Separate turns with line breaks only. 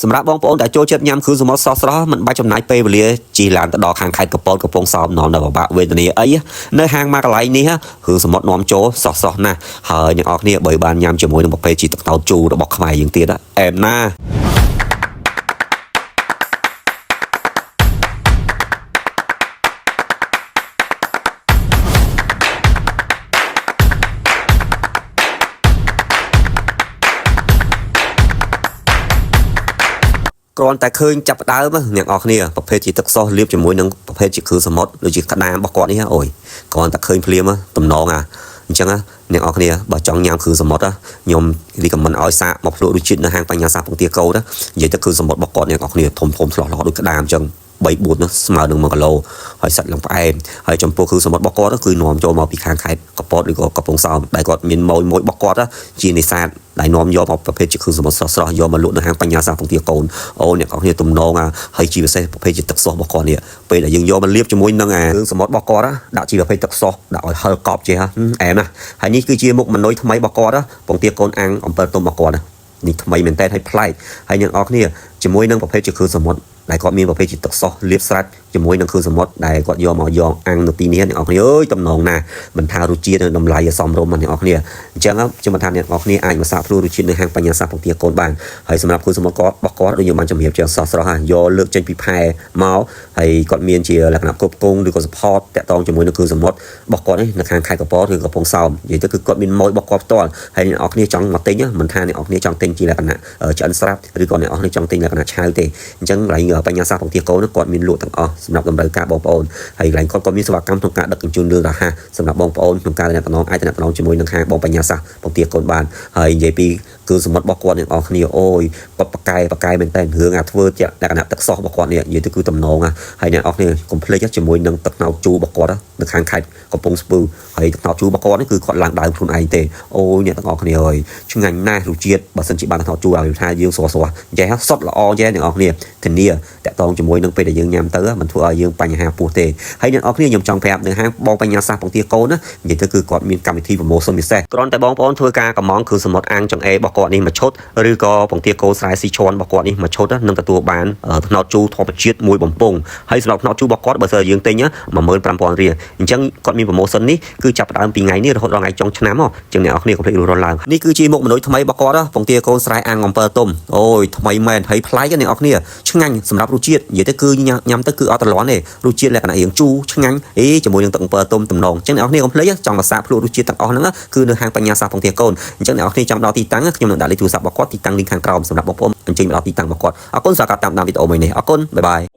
សម្រាប់បងប្អូនដែលចូលចិត្តញ៉ាំគ្រឿងសមុទ្រស្រស់ៗមិនបាច់ចំណាយពេលវេលាជិះឡានទៅដល់ខាងខេត្តកពតកំពង់សោមនាំដល់ពិបាកវេទនាអីនៅហាងមួយកន្លែងនេះគ្រឿងសមុទ្រនាំចូលស្រស់ៗណាស់ហើយអ្នកនរគ្នាបើបានញ៉ាំជាមួយនឹងប្រភេទជីទឹកត្នោតជូររបស់ខ្មែរយើងទៀតអែមណាស់ គ្រាន់តែឃើញចាប់ផ្ដើមអ្នកនរគ្នាប្រភេទជាទឹកសុសលាបជាមួយនឹងប្រភេទជាគ្រឿងសមុទ្រដូចជាក្តាមរបស់គាត់នេះអូយគ្រាន់តែឃើញភ្លាមតំណងអាអញ្ចឹងអ្នកនរគ្នាបើចង់ញ៉ាំគ្រឿងសមុទ្រខ្ញុំរីកមិនឲ្យសាកមកភ្លក់រសជាតិនៅហាងបញ្ញាសាពងទាកោណានិយាយទៅគ្រឿងសមុទ្ររបស់គាត់អ្នកនរគ្នាធំធំឆ្លោះៗដូចក្តាមអញ្ចឹង3 4នោះស្មើនឹង1គីឡូហើយសាច់ឡើងផ្អែមហើយចំពោះគ្រឿងសមុទ្ររបស់គាត់គឺនាំចូលមកពីខាងខេត្តកពតឬក៏កំពង់សោមដែលគាត់មានម៉ូយមួយរបស់គាត់ជានេសាទដែលនាំយកមកប្រភេទជាគ្រឿងសមុទ្រស្រស់ៗយកមកលក់នៅហាងបញ្ញាសាពងទាកូនអូអ្នកនរគ្នាទំនងហើយជាពិសេសប្រភេទជាទឹកសុសរបស់គាត់នេះពេលដែលយើងយកមកលាបជាមួយនឹងអាគ្រឿងសមុទ្ររបស់គាត់ដាក់ជាប្រភេទទឹកសុសដាក់ឲ្យហិលកប់ចេះអែមណាហើយនេះគឺជាមុខម៉នុយថ្មីរបស់គាត់ពងទាកូនអាំងអំពិលទុំរបស់គាត់នេះថ្មីមែនតើឲ្យប្លែកហើយអ្នកនរគ្នាជាមួយនឹងប្រភេទជាគ្រឿងសមុទ្រដែលគាត់មានប្រភេទជាទឹកសុសលាបស្រាច់ជាមួយនឹងគ្រឿងសមុទ្រដែលគាត់យកមកយកអាំងនៅទីនេះអ្នកនរគ្នាអើយតំណងណាស់មិនថារសជាតិនិងតម្លៃសមរម្យអ្នកនរគ្នាអញ្ចឹងខ្ញុំមិនថាអ្នកនរគ្នាអាចមកសាកភ្លួរសជាតិនៅហាងបញ្ញាសាពងទាកូនបានហើយសម្រាប់គ្រឿងសមុទ្រគាត់របស់គាត់ដូចខ្ញុំបានជំរាបជាស្រស់ស្រស់ហើយយកលើកចេញពីផែមកហើយគាត់មានជាលក្ខណៈគ្រប់គងឬក៏ support តាក់ទងជាមួយនឹងគ្រឿងសមុទ្ររបស់គាត់នេះនៅខាងខេត្តកពតឬកំពង់សោមនិយាយទៅគឺគាត់មានម៉ូយរបស់គាត់ផ្ទាល់ហើយអ្នកនរគ្នាចង់មកទិញមិនថាអ្នកនរគ្នាចង់ទិញជាលក្ខណៈឆ្អិនស្រាប់ឬក៏អ្នកនរគ្នាចង់ទិញលក្ខណៈឆៅទេអញ្ចឹងកន្លែងបញ្ញាសាពងទាកូនគាត់មានលក់ទាំងអស់សម្រាប់តម្រូវការបងប្អូនហើយកន្លែងគាត់ក៏មានសេវាកម្មក្នុងការដឹកជញ្ជូនលឿនរហ័សសម្រាប់បងប្អូនក្នុងការតំណងអាចតំណងជាមួយនឹងហាងបងបញ្ញាសាពងទាកូនបានហើយនិយាយពីគឺសមុទ្ររបស់គាត់អ្នកនរគ្នាអូយគាត់ប៉កែប៉កែមែនតើរឿងអាធ្វើជាលក្ខណៈទឹកសោះរបស់គាត់នេះនិយាយទៅគឺតំណងហើយអ្នកនរគ្នាកុំភ្លេចជាមួយនឹងទឹកត្នោតជូររបស់គាត់នៅខាងខេត្តកំពង់ស្ពឺហើយទឹកត្នោតជូររបស់គាត់នេះគឺគាត់ឡើងដើមខ្លួនឯងទេអូយអ្នកទាំងអស់គ្នាអើយឆ្ងាញ់ណាស់រសជាតិបើសិនជាបានទឹកត្នោតជូរឲ្យថាយើងស្រស់ស្រស់ចេះសុតល្អចេះអ្នកនរគ្នាធានាតាក់ទងជាមួយនឹងពេលដែលយើងញ៉ាំទៅមិនធ្វើឲ្យយើងបញ្ហាពោះទេហើយអ្នកនរគ្នាខ្ញុំចង់ប្រាប់នៅហាងបងបញ្ញាសាសពងទាកូនណានិយាយទៅគឺគាត់មានកម្មវិធី promotion ពិសេសគ្រាន់តែបងប្អូនធ្វើការកម្មង់គ្រឿងសមុទ្រអាំងចង្អេរបស់គាត់នេះមួយឈុតឬក៏ពងទាគោស្រែស៊ីឈွန်របស់គាត់នេះមួយឈុតនឹងទទួលបានត្នោតជូរធម្មជាតិមួយបំពង់ហើយសម្រាប់ត្នោតជូររបស់គាត់បើសិនយើងទិញ15000រៀលអញ្ចឹងគាត់មាន promotion នេះគឺចាប់ផ្ដើមពីថ្ងៃនេះរហូតដល់ថ្ងៃចុងឆ្នាំហ៎ចឹងអ្នកនរគ្នាកុំភ្លេចរស់ឡើងនេះគឺជាមុខមនុស្សថ្មីរបស់គាត់ពងទាកូនស្រែអាំងអំពិលទុំអូយថ្មីមែនហើយប្លែកអ្នកនរគ្នាឆ្ងាញ់សម្រាប់រសជាតិនិយាយទៅគឺញ៉ាំទៅគឺអត់ត្រលាន់ទេរសជាតិលក្ខណៈរៀងជូរឆ្ងាញ់អេជាមួយនឹងទឹកអំពិលទុំតំណងចឹងអ្នកនរគ្នាកុំភ្លេចចង់មកសាកភ្លក់រសជាតិទាំងអស់ហ្នឹងគឺនៅហាងបញ្ញាសាពងទាកូនអញ្ចឹងអ្នកនរគ្នាចង់ដល់ទីតាំងខ្ញុំនឹងដាក់លេខទូរស័ព្ទរបស់គាត់ទីតាំងលីងខាងក្រោមសម្រាប់បងប្អូនអញ្ជើញមកដល់ទីតាំងរបស់គាត់អរគុណសម្រាប់ការតាមដានវីដេអូមួយនេះអរគុណបាយបាយ។